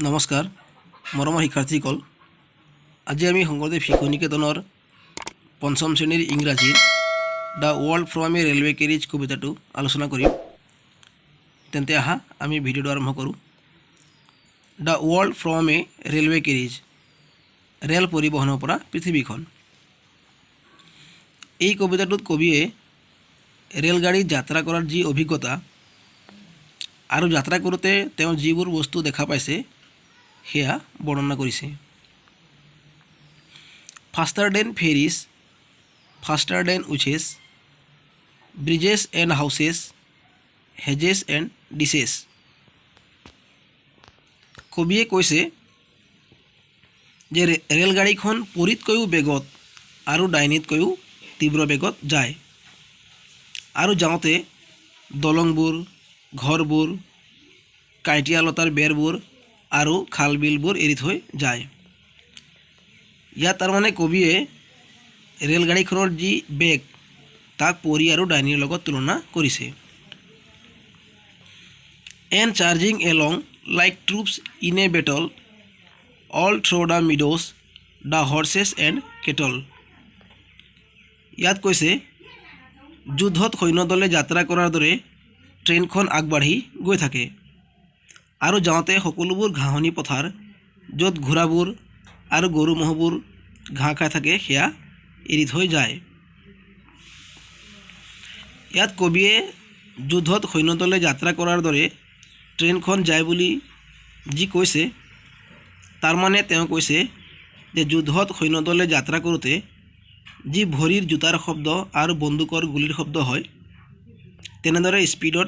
নমস্কাৰ মৰমৰ শিক্ষাৰ্থীসকল, আজি আমি শংকৰদেৱ শিশু নিকেতনৰ পঞ্চম শ্ৰেণীৰ ইংৰাজীৰ "The World from a Railway Carriage" কবিতাটো আলোচনা কৰিম। তেন্তে আহা, আমি ভিডিঅ'টো আৰম্ভ কৰোঁ। "The World from a Railway Carriage", rail পৰিবহণৰ পৰা পৃথিৱীখন। এই কবিতাটোত কবিয়ে ৰেলগাড়ীত যাত্ৰা কৰাৰ যি অভিজ্ঞতা আৰু যাত্ৰা কৰোঁতে তেওঁ যিবোৰ বস্তু দেখা পাইছে, সেয়া বৰ্ণনা কৰিছে। Faster than fairies, faster than witches, bridges and houses, hedges and ditches. কবিয়ে কৈছে যে ৰেলগাড়ীখন পৰীতকৈও বেগত আৰু ডাইনীতকৈও তীব্ৰ বেগত যায় আৰু যাওঁতে দলংবোৰ, ঘৰবোৰ, কাঁইটীয়া লতাৰ বেৰবোৰ আৰু খাল বিলবোৰ এৰি থৈ যায়। ইয়াত তাৰমানে কবিয়ে ৰেলগাড়ীখনৰ যি বেগ, তাক পৰী আৰু ডাইনীৰ লগত তুলনা কৰিছে। And charging along like troops in a battle, all through the meadows, the horses and cattle. ইয়াত কৈছে, যুদ্ধত সৈন্যদলে যাত্ৰা কৰাৰ দৰে ট্ৰেইনখন আগবাঢ়ি গৈ থাকে আৰু যাওঁতে সকলোবোৰ ঘাঁহনি পথাৰ, য'ত ঘোঁৰাবোৰ আৰু গৰু ম'হবোৰ ঘাঁহ খাই থাকে, সেয়া এৰি থৈ যায়। ইয়াত কবিয়ে যুদ্ধত সৈন্যদলে যাত্ৰা কৰাৰ দৰে ট্ৰেইনখন যায় বুলি যি কৈছে, তাৰমানে তেওঁ কৈছে যে যুদ্ধত সৈন্যদলে যাত্ৰা কৰোঁতে যি ভৰিৰ জোতাৰ শব্দ আৰু বন্দুকৰ গুলীৰ শব্দ হয়, তেনেদৰে স্পীডত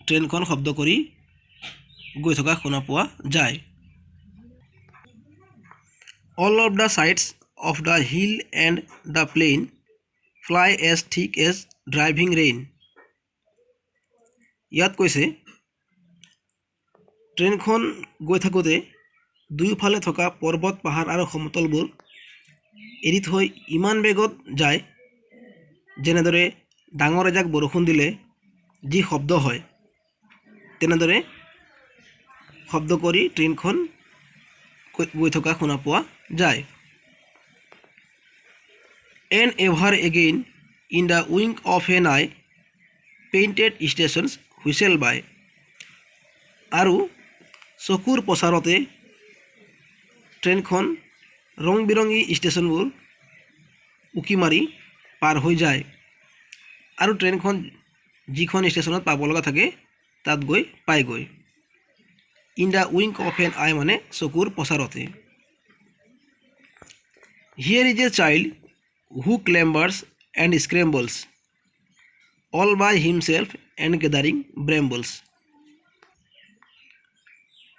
ট্ৰেইনখন শব্দ কৰি গৈ থকা শুনা পোৱা যায়। All of the sides of the hill and the plain fly as thick as driving rain. ইয়াত কৈছে, ট্ৰেইনখন গৈ থাকোঁতে দুয়োফালে থকা পৰ্বত, পাহাৰ আৰু সমতলবোৰ এৰি থৈ ইমান বেগত যায়, যেনেদৰে ডাঙৰ এজাক বৰষুণ দিলে যি শব্দ হয়, তেনেদৰে শব্দ কৰি ট্ৰেইনখন গৈ থকা শুনা পোৱা যায়। And ever again, in the wink of an eye, painted stations whistle by. আৰু চকুৰ পচাৰতে ট্ৰেইনখন ৰং বিৰঙী ষ্টেচনবোৰ উকি মাৰি পাৰ হৈ যায় আৰু ট্ৰেইনখন যিখন ষ্টেচনত পাব লগা থাকে, তাত গৈ পায়গৈ। In the wink of an eye মানে চকুৰ পচাৰতে। Here is a child who clambers and scrambles all by himself and gathering brambles.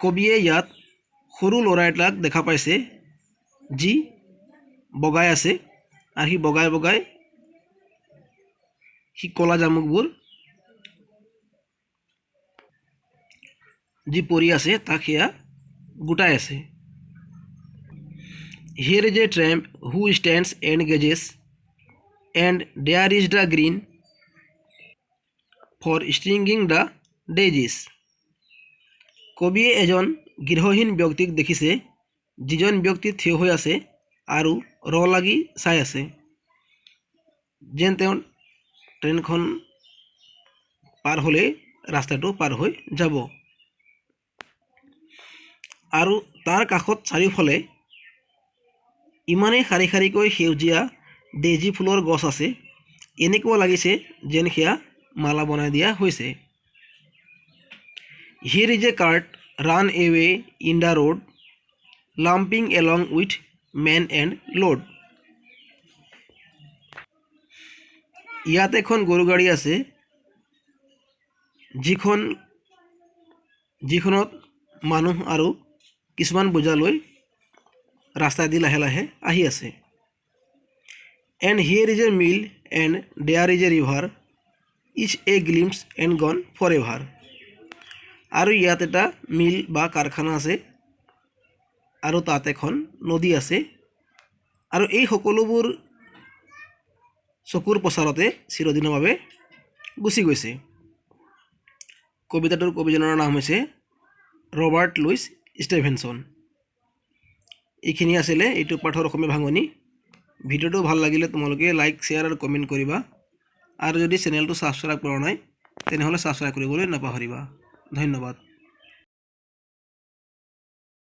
কবিয়ে ইয়াত সৰু ল'ৰা এটাক দেখা পাইছে, যি বগাই আছে আৰু সি বগাই বগাই সি ক'লা জামুকবোৰ যি পৰি আছে, তাক সেয়া গোটাই আছে। Here is a tramp who stands and gazes, and there is the green for stringing the daisies. কবিয়ে এজন গৃহহীন ব্যক্তিক দেখিছে, যিজন ব্যক্তি থিয় হৈ আছে আৰু ৰ লাগি চাই আছে, যেন তেওঁ ট্ৰেইনখন পাৰ হ'লেই ৰাস্তাটো পাৰ হৈ যাব। আৰু তাৰ কাষত চাৰিওফালে ইমানেই শাৰী শাৰীকৈ সেউজীয়া ডেইজী ফুলৰ গছ আছে, এনেকুৱা লাগিছে যেন সেয়া মালা বনাই দিয়া হৈছে। Here is a cart run away in the road, lumping along with man and load. ইয়াত এখন গৰু গাড়ী আছে, যিখনত মানুহ আৰু কিছুমান বোজা লৈ ৰাস্তাইদি লাহে লাহে আহি আছে। And here is a mill and there is a river, each a glimpse and gone for ever. আৰু ইয়াত এটা মিল বা কাৰখানা আছে আৰু তাত এখন নদী আছে আৰু এই সকলোবোৰ চকুৰ পচাৰতে চিৰদিনৰ বাবে গুচি গৈছে। কবিতাটোৰ কবিজনৰ নাম হৈছে ৰবাৰ্ট লুইচ Stevenson. এইখিনি আছিলে এইটো পাঠৰ অসমীয়া ভাঙনি। ভিডিঅ'টো ভাল লাগিলে তোমালোকে লাইক, শ্বেয়াৰ আৰু কমেণ্ট কৰিবা আৰু যদি চেনেলটো ছাবস্ক্ৰাইব কৰা নাই, তেনেহ'লে ছাবস্ক্ৰাইব কৰিবলৈ নাপাহৰিবা। ধন্যবাদ।